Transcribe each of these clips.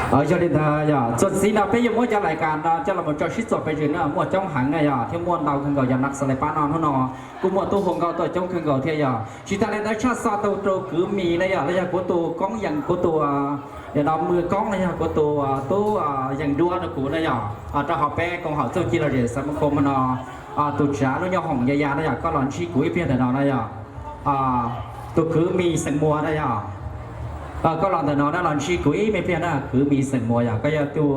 Yog li ntawd yog txuas ntxiv no peb yuav muab cov lais kas no coj los tso sib txuas pes tsawg no muaj coob heev na yog thiab muaj ntau kawg nkaus yog nas xas lais pab no hnub no kuj muaj tub hu nkauj tuaj coob kawg nkaus thiab yog. Tsis tas li ntawd tshaj xov tau rau kwv Mis na yog los yog kuv tus koob yees kuv tus no mws koob los yog kuv tus tub yees duab rau kuv na yog rau hauv peb koom haum txuj ci los zem xav mus kho no tus tsav lub nyob hoom ya ya na yog koj los ntsib kuv ib pliag ntawm no na yog tus kwv Mis xeem Muas na yog koj los ntawm no na los ntsib kuv ib me pliag na kwv Mis xeem Muas yog koj yog tus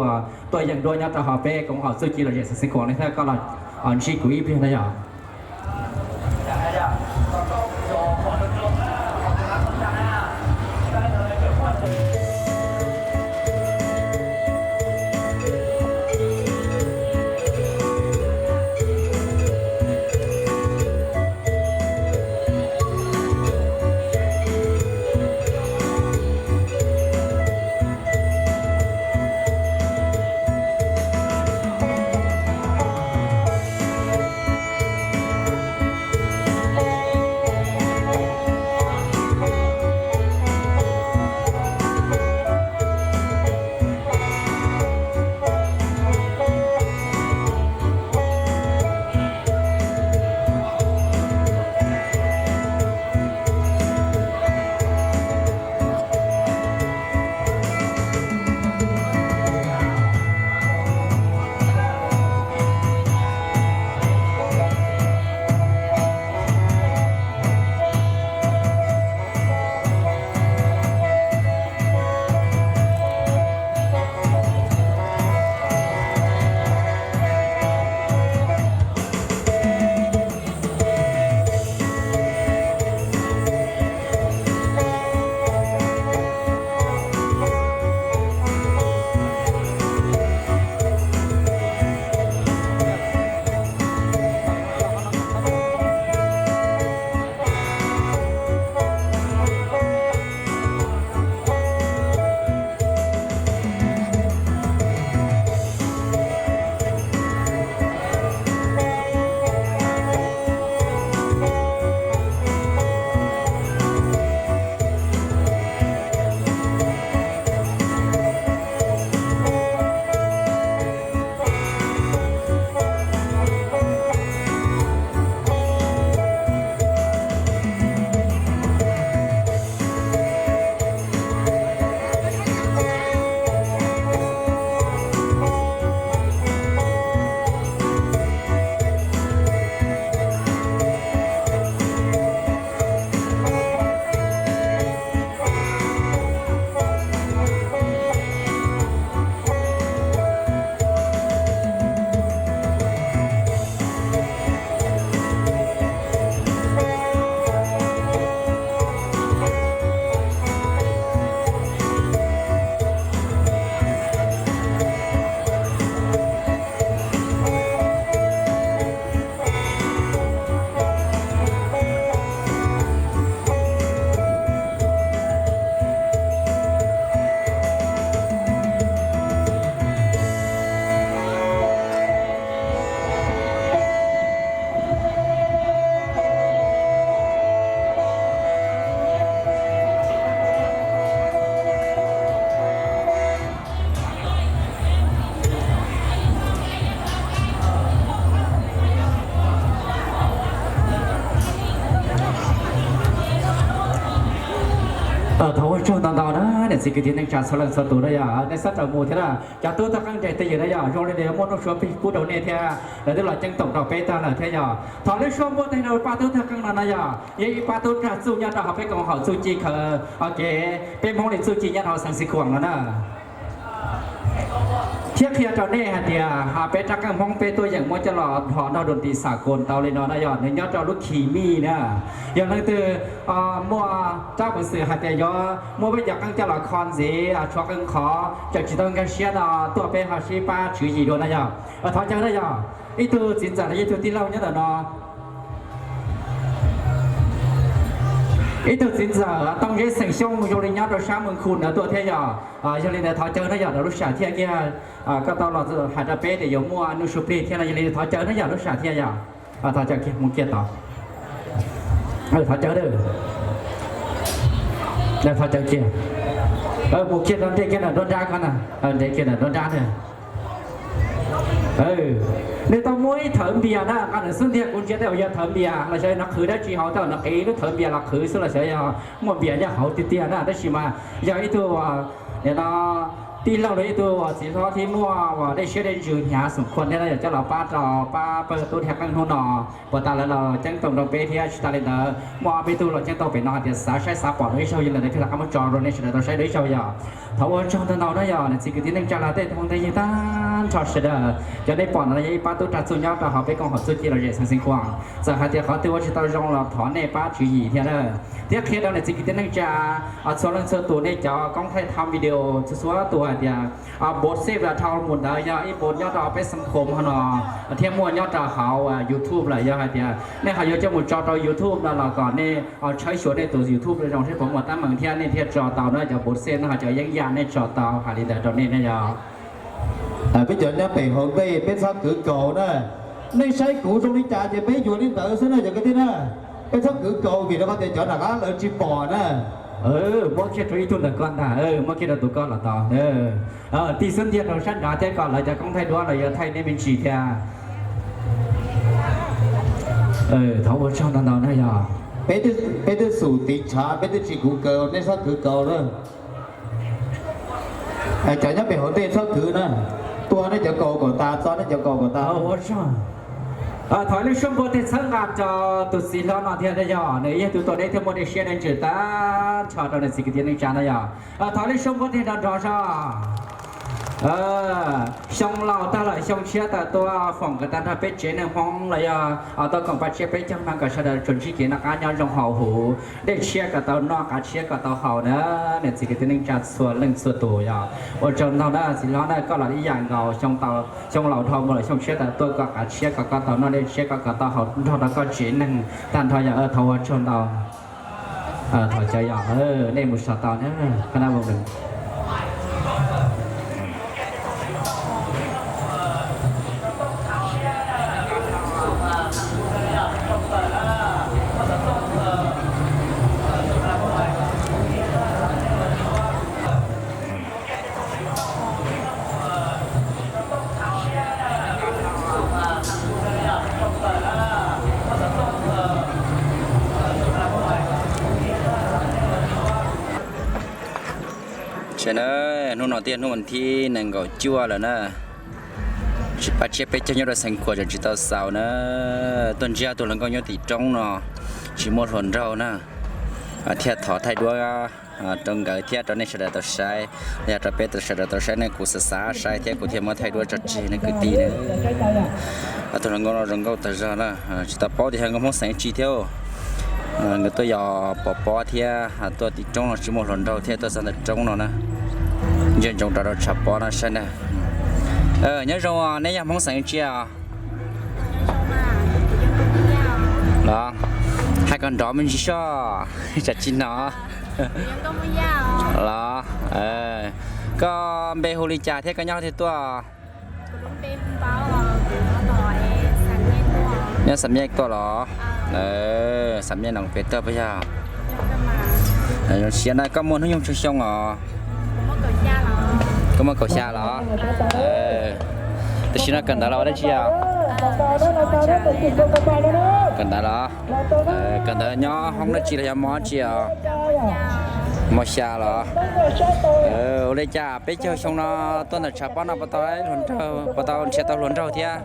tuaj yees duab nyob rau hauv peb koom haum txuj ci los zem xav mus kho li thiab koj los ntsib kuv ib pliag na yog. Thov ua tsaug ntau ntau na niam txiv kwv tij neej tsa txhua leej txhua tus na yog nej sab raws mus thiab na. Cov tub thaj qeej nres twj ywm na yog zoo li ntawd yuav muaj nuj suav plig pub rau nej thiab lawv twb los ceeb toom rau peb tag lawm thiab yog. Thov lub suab npuab teg rau pab tub thaj qeej no na yog yog ib pab tub nrag txuj nyob rau hauv peb koom haum txuj ci khaws kev peb Hmoob li txuj ci nyob rau xeev Xis Khuam no na. Thiab qhia rau nej hais tias peb rab qeej Hmoob peb tuaj yeem muab coj los dhos nrog dua nti xam koos tau li no na yog nws nyob rau lub khis mij na. Yog leej twg muaj rab peev xwm hais tias yuav muab peb cov qeej coj los kho ntxiv tshuav qee qhov tseem tsis tau nkag siab no tuaj peb ho sib pab tswv yim dua na yog. Thov caw na yog ib tug txiv ntxawm los yog ib tug tij laug nyob ntawm no. Ib tug txiv ntxawm Tooj Zeb xeem Xyooj zoo li nyob rau sab Moos Khu ntawd tuaj thiab yog. Yog li ntawd thov caw na yog rau lub sam thiaj kiag koj tau los hais rau peb tias yuav muaj nuj su plig thiab no yog li thov caw na yog lub sam thiaj yog. Thov caw kiag mus kiag tod. Thov caw, thov caw kiag. Mus kiag rau nres kiag ntawm nruab nrab ko na, nres kiag ntawm nruab nrab na. Nws tau muaj ib thawv npias na, nqa ntawm xub ntiag kuv ntsia tej zaum yog thawv npias los xyov nws qhwv dab tsi hauv, tej zaum nws qiv lub thawv npias los qhwv xwb los xyov yog muaj npias nyob hauv tiag tiag na, tab sis mas yog ib tug nim no tij laug los ib tug txiv hlob thiab muaj dej siab dej ntsws hnyav xum khuam thiab no yog coj los pab rau pab pawg tub thiab qeej hnub no. Puas tas lawv los ceeb toom rau peb thiab tsis tas li ntawd muaj ob peb tug los ceeb toom pem no hais tias xav saib xav pom dua ib zaug yog li ntawd thiaj li qab muab tso rau nej sawv daws tau saib dua ib zaug yog. Thov ua tsaug ntau ntau na yog niam txiv kwv tij neej tsa los tej thoob tej ywg tag nrho sawv daws, cov nej pom no yog ib pab tub rog txuj nyob rau hauv peb koom haum txuj ci los zem xeev xeev khuam. Txawm hais tias qhov twg ua tsis tau zoo los thov nej pab tswv yim thiab na. Thiab qhia rau niam txiv kwv tij neej tsa txhua leej txhua tus, nej cov koob thaij thab video txhua txhua tus hais tias npawb xej los dhau mus ntawd yog ib npawb nyob rau peb xeev khuam ho no, thiab muaj nyob rau hauv YouTube lawm, yog hais tias nej ho yuav coj mus tso rau YouTube no los kom nej tshawb xyuas nej tus YouTube zoo seb puas muaj teeb meem thiab nej thiaj tso tau na. Cov npawb xej no ho cov yeeb yam nej tso tau hais li ntawd rau nej na yog. Peb cov nyob pem hauv ntej peb txhob kwv kaus na. Nej saib kuv zoo li cas ces peb yuav li ntawd xwb na cov kwv tij na. Peb txhob kwv kaus vim rau qhov tias cov nram qab lawv tsis pom na. Muab kiag rau ib tug ntawm koj ntag, muab kiag rau tus koj los tau. Tij xub ntiag rau sab nrad thiab kom lawv cov koob thaij duab los yuav thaij nej me ntsis thiab. Thov ua tsaug ntau ntau na yog. Peb twb xum tiv tshav, peb twb tsis kwv kaus, nej txhob kwv kaus na. Cov nyob pem hauv ntej txhob kwv na. Tua nej cov kaus kom tas, txo nej cov kaus kom tas. Thov ib lub suab npuab tes txhawb nqa rau tus txiv hlob no thiab na yog, nws yog tus tuam dej thiab muaj dej siab dej ntsws tag nrho rau niam txiv kwv tij neej tsa na yog. Thov ib lub suab npuab tes nrov nrov zog. Xyoo laus tag lawm xyoo tshiab tawm tuaj foom kom tag nrho peb tsev neeg Hmoob los yog tuaj koom pab tsiab peb caug no kom sawv daws tsuas ntsib kev noj qab nyob zoo hauv huv, dej tshiab kom tau noj, qav tshiab kom tau haus na. Niam txiv kwv tij neej tsa txhua leej txhua tus yog. Ua tsaug ntau na txiv hlob na, koj los ib yam nkaus, xyoo laus dhau mus lawm xyoo tshiab tawm tuaj kom qav tshiab kom koj tau noj, dej tshiab kom koj tau haus nrog rau koj tsev neeg tag nrho yog. Thov ua tsaug ntau. Thov cov yog nej mus so tau na. Ces na, hnub no thiaj hnub vas thib nees nkaum cuaj lawm na. Tsis pab tsiab peb caug nyob rau Xeev Khuam tseem tsis tau xaus na. Tuaj ntsib ob tug hluas nkauj nyob tim roob no tsis muaj hluas nraug na, thiaj thov thaij duab rau nkawd thiab rau nej sawv daws tau saib, yog rau peb sawv daws tau saib ne, kuv xav xav saib thiab kuv thiaj muab thaij duab tso tseg nej kwv tij na. Ob tug hluas nkauj no zoo nkauj tag zog na, tsis tau paub tias yog nkauj Hmoob xeev tsi thiab. Nkawd tuaj yos pov pob thiab tuaj tim roob no tsis muaj hluas nraug thiab tuaj txog ntawm roob no na. Ntsia ntsoov rov rau tshav pob no saib na. Nyob zoo, neb yog Hmoob xeev tsi os? Los, hais kom nrov me ntsis soj, tsam tsis hnov. Los, koj npe hu li cas thiab koj nyob twg tuaj? Nyob Xam Nyeej tuaj los? Xam Nyeej no pem toj puas yog? Zoo siab na, koj muaj hnub nyoog tsawg xyoo os? Koj muaj kaum xya los? Tam sim no kawm ntawv los ua dab tsi os? Kawm ntawv los? Kawm ntawv nyob hoob dab tsi los yog mos dab tsi os? Mos xya los? Ua li cas peb caug xyoo no tuaj ntawm tshav pob no puas tau, puas tau nrhiav tau hluas nraug thiab?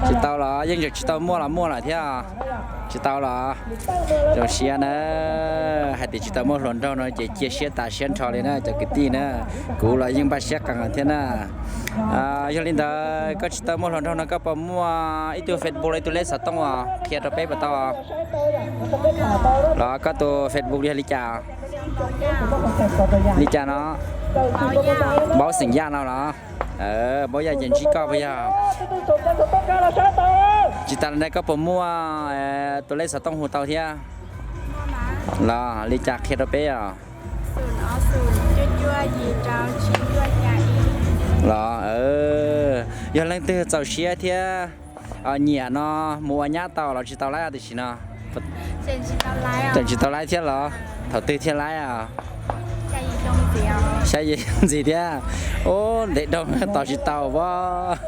Tsis tau los? Yeej tseem tsis tau muaj los muaj lawm thiab? Tsis tau los? Zoo siab na, hais tias tsis tau muaj hluas nraug no ces cia siab tas siab nrho li na cov kwv tij na. Kuv los yeej npaj siab qees thiab na. Yog li ntawd koj tsis tau muaj hluas nraug no koj puas muaj ib tug Facebook los ib tug lej xov tooj os, qhia rau peb puas tau? Los koj tus Facebook yog li cas? Li cas no? Npaub xeem Yaj no los? Npaub Yaj ces ntsib koj puas yog? Tsis tas li ntawd koj puas muaj tus lej xov tooj hu tau thiab? Los li cas qhia rau peb os. Los, yog leej twg txaus siab thiab nyiam no mus ua nyab tau los tsis tau laib tam sim no? Tseem tsis tau laib thiab los? Thaum twg thiaj laib os? Xya yim ntxiv thiab. Ub, ntev dhau tos tsis tau as.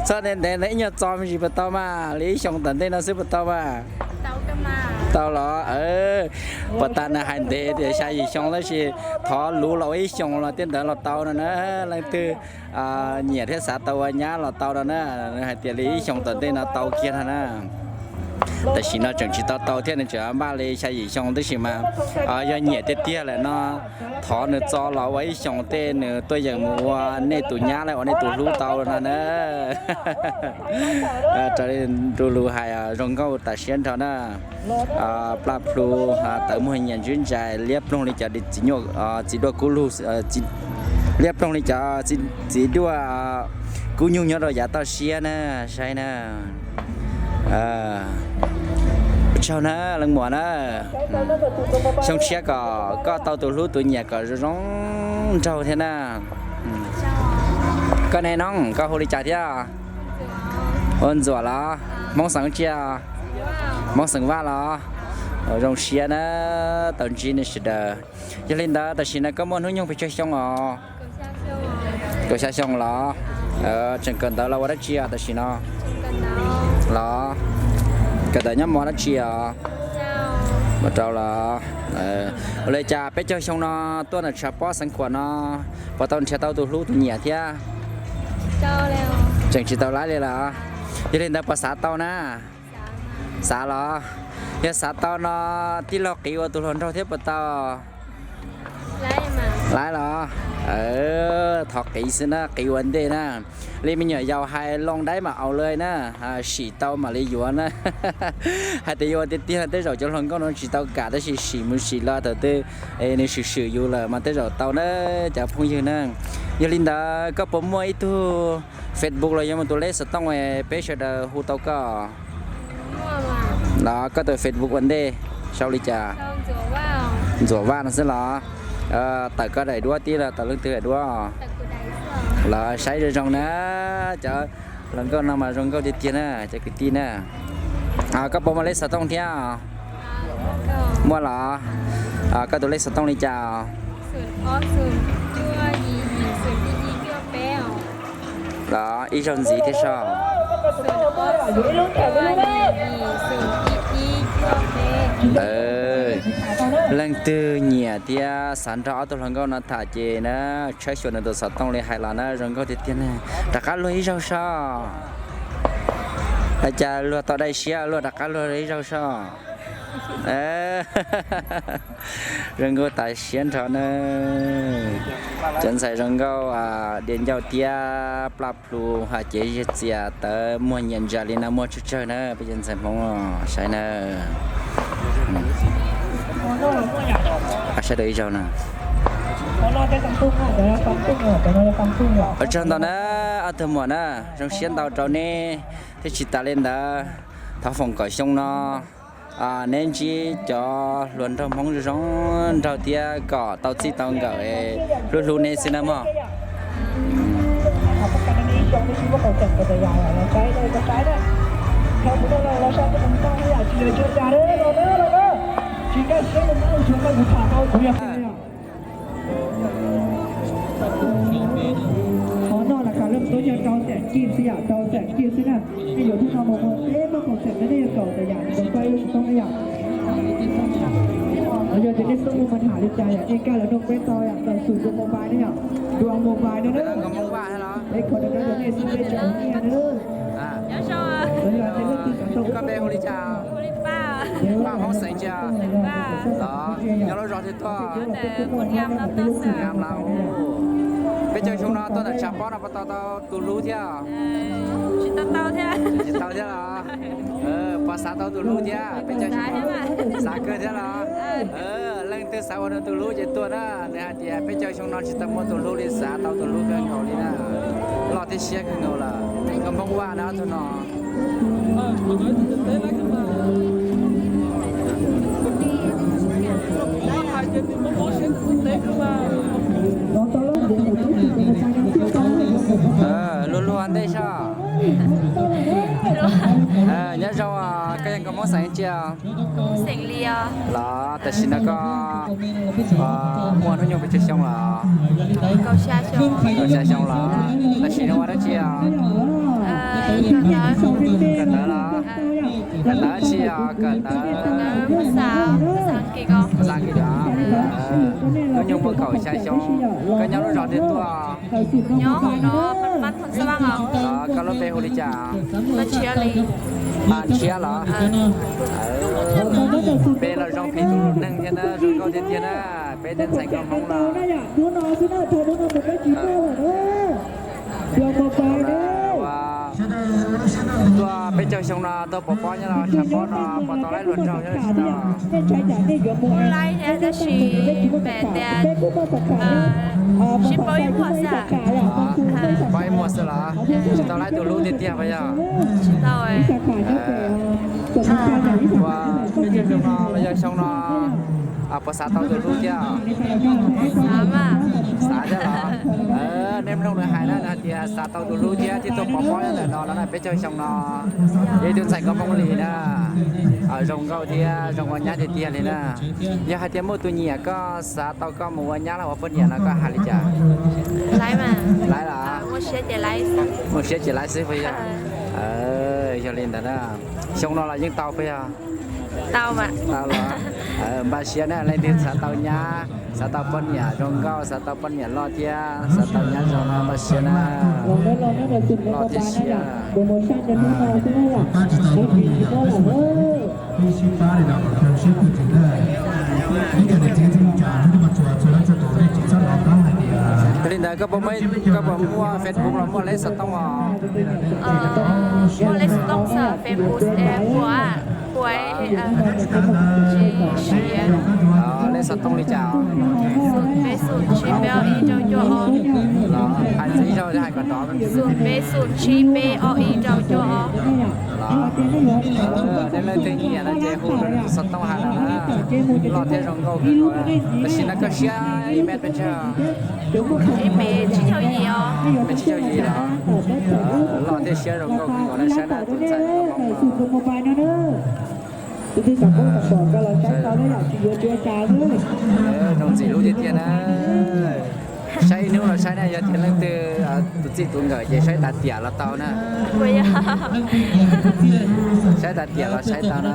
Txhob ntev ntev ntawd, ib nyuag txo me ntsis puas tau mas, li ib xyoos tom ntej no xwb puas tau mas? Tau los. Puas tas nws hais ntev tias xya yim xyoo tab sis thov luv los ua ib xyoos los tej ntawd los tau no na. Leej twg nyiam thiab xav tau ua nyab los tau no na. Nws hais tias li ib xyoos tom ntej no tau kiag no na. Tam sim no tseem tsis tau tau thiab, nws tseem npaj li xya yim xyoo tab sis mas yog nyiam tiag tiag lawm no thov nws txo los ua ib xyoos tej nws tuaj yeem mus ua nej tus nyab los ua nej tus hlub tau no na. Raws li ntu lus hais zoo nkauj tas siab nrho na. Plaj plhu tawv muag nyias ntswb ntsais, liab ploog li cov txiv duaj kub lug, liab ploog li cov txiv duaj kub nyuj nyob rau yav toj siab na, saib na. Ua tsaug na leej muam na. Xyoo tshiab kom koj tau tus hlub tus nyiam kom zoo zoo nraug thiab na. Koj ne no koj hu li cas thiab? Hu Ntxuam los? Hmoob xeem tsi? Hmoob xeem Vaj los? Zoo siab na, tau ntsib nej sawv daws. Yog li ntawd tam sim no koj muaj hnub nyoog pes tsawg xyoo os? Kaum xya xyoo los? Tseem kawm ntawv los ua dab tsi tam sim no? Los, kawm ntawv nyob mos dab tsi os? Mos rau los? Ua li cas peb caug xyoo no tuaj ntawm tshav pob xeev khuam no puas tau nrhiav tau tus hlub tus nyiam thiab? Tseem tsis tau laib li los? Yog li ntawd puas xav tau na? Xav los? Yog xav tau no tij laug qiv ua tus hluas nraug thiab puas tau? Laib los? Thov qiv xwb na, qiv ua ntej na. Li me nyuam yaus hais loo daib mam aus lawm na, sim tau mam li yuav na. Hais tias yuav tiag tiag tej zaum cov hluas nkauj no tsis tau kam tab sis sim mus sim los thaum twg nws swm swm yus lawm mas tej zaum tau na cov phooj ywg na. Yog li ntawd koj puas muaj ib tug Facebook los yog muaj tus lej xov tooj peb sawv daws hu tau koj? Los koj tus Facebook ua ntej sau li cas? Ntxuam Vaj no xwb los? Tawm koj daim duab tib los tawm leej twg daim duab? Los saib zoo zoo na, cov hluas nkauj no mas zoo nkauj tiag tiag na cov kwv tij na. Koj puas muaj lej xov tooj thiab? Muaj los? Koj tus lej xov tooj li cas? Los ib zaug ntxiv thiab soj. Leej twg nyiam thiab xav nrog ob tug hluas nkauj no tham ces na, tshawb xyuas nws tus xov tooj li hais los na, zoo nkauj tiag tiag na. Rov qab luag ib zaug soj. Ua cas luag tau dai siab luag rov qab luag ib zaug soj. Zoo nkauj tas siab nrho na. Cov ntxhais zoo nkauj Diav Ncauj thiab Plaj Plhu hais cev txias tawv muag nyias ntsa li no muaj tsawg tsawg na peb cov ntxhais Hmoob saib na. Saib rau ib zaug na. Ua tsaug ntau na, ob tug muam na, zoo siab ntau rau neb thiab tsis tas li ntawd thov foom kom xyoo no neb ntsib cov hluas nraug Hmoob zoo zoo nraug thiab kom tau txij tau nkawm hlub hlub neb xwb na mog. Qhov no las khas lej tub yog rau xeem cim xwb yom, rau xeem cim xwb na. Nej yuav hnub no mus muag peb puas kaum xeem na, nej yuav kaum tas yam ntawd pab ib lub xov tooj na yom. Yog tias nej xub mus mas tham li cas yom, nej kaj los nug peb tau yom, tawm xum dua mobile na yom, dua mobile na. Peb kho rau nej xwb peb tseem ua nyiaj na. Yog tias leej twg xav tau ua li cas, pab Hmoob xeem cia los nyob lub zos twg tuaj. Peb caug xyoo no tuaj ntawm tshav pob no puas tau tau tus hlub thiab? Tsis tau thiab los? Puas xav tau tus hlub thiab? Peb caug xyoo no xav kawg thiab los? Leej twg xav ua nws tus hlub ces tuaj na. Nws hais tias peb caug xyoo no tsis tau muaj tus hlub li, xav tau tus hlub kawg nkaus li na. Loj thiab siab kawg nkaus lawm, nkauj Hmoob Vaj na ob tug no. Luag luag ntej soj. Nyob zoo, koj yog nkauj Hmoob xeem tsi? Xeem Lis. Los tam sim no koj muaj hnub nyoog pes tsawg xyoo los? Kaum xya xyoo los. Tam sim no ua dab tsi os? Kawm ntawv los? Kawm ntawv dab tsi os? Kawm ntawv xav kis. Hnub nyoog muaj kaum xya xyoo. Koj nyob lub zos twg tuaj? Koj lub npe hu li cas? Paj Ntshiab los? Peb los zoo phim tus neeg thiab na, zoo nkauj tiag tiag na, peb tej ntxhais nkauj Hmoob no. Tuaj peb caug xyoo no tuaj pov pob nyob los tshav pob no puas tau laib luag nraug nyob tsis tau? Laib thiab tab sis pem tias sib paub ib muag xwb. Paub ib muag xwb los tsis tau laib tus hlub tiag tiag puas yog? Tsis tau. Ua peb caug xyoo no los yog xyoo no puas xav tau tus hlub thiab? Xav thiab los? Nej mloog nws hais na, nws hais tias xav tau tus hlub thiab thiaj tuaj pov pob nyob ntawm no no na, peb caug xyoo no. Yog ib tug ntxhais nkauj Hmoob li na, zoo nkauj thiab zoo ua nyab tiag tiag li na. Yog hais tias muaj tus nyiam koj xav tau koj mus ua nyab los ua poj niam no koj hais li cas? Laib los? Muaj siab ces laib xwb puas yog? Yog li ntawd na, xyoo no los yeej tau puas yog? Tau los? Npaj siab na, leej twg xav tau nyab, xav tau poj niam zoo nkauj, xav tau poj niam loj thiab xav tau nyab zoo no npaj siab na. Loj thiab siab. Li ntawd koj puas muaj Facebook los muaj lej xov tooj os? Muaj lej xov tooj, Facebook, puas, lej xov tooj li cas? Xum peb xum tsib peb ob ib rau cuaj ob. Hais ntxiv zog hais kom nrov. Xum peb xum tsib peb ob ib rau cuaj ob. Nej leej twg nyiam no ces hu rau nws tus xov tooj hais los na. Loj thiab zoo nkauj kawg nkaus. Tam sim no koj siab ib mev pes tsawg? Ib mev tsib caug yim os. Ib mev tsib caug yim los? Loj thiab siab zoo nkauj kawg nkaus na, saib na tus ntxhais. Zoo ntxim hlub tiag tiag na. Saib ib hnub los saib na, yog tias leej twg tus txij tus nkawm ces saib tas tiam los tau na. Saib tas tiam los saib tau na.